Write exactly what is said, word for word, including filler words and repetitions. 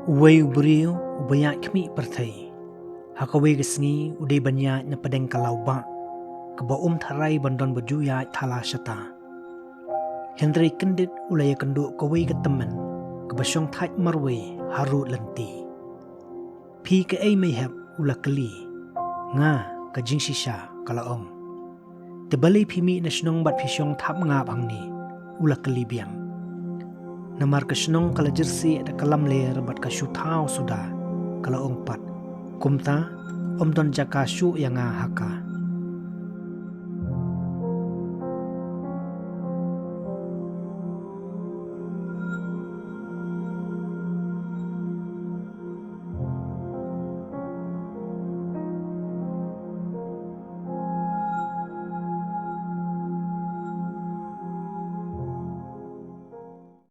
Uwei u briew uba ïaid khmih pyrthei. Ha kawei ka sngi u dei ban ïaid na pdeng ka lawbah, kaba um tharai ban don ba ju ïaid thala shata. Hynrei kyndit u la ïakynduh kawei ka tymmen kaba shong thait marwei harud lynti. "Phi kaei, mei hep?" u la kylli. "Nga ka jingshisha," ka la ong. "Te balei phi mih na shnong bad phi shong thap ngap hangne?" u la kylli biang. "Namar ka shnong ka la jyrsieh da ka lamler bad ka shu thaw suda," ka la ong pat. "Kumta ym don jaka shuh ïa nga ha ka."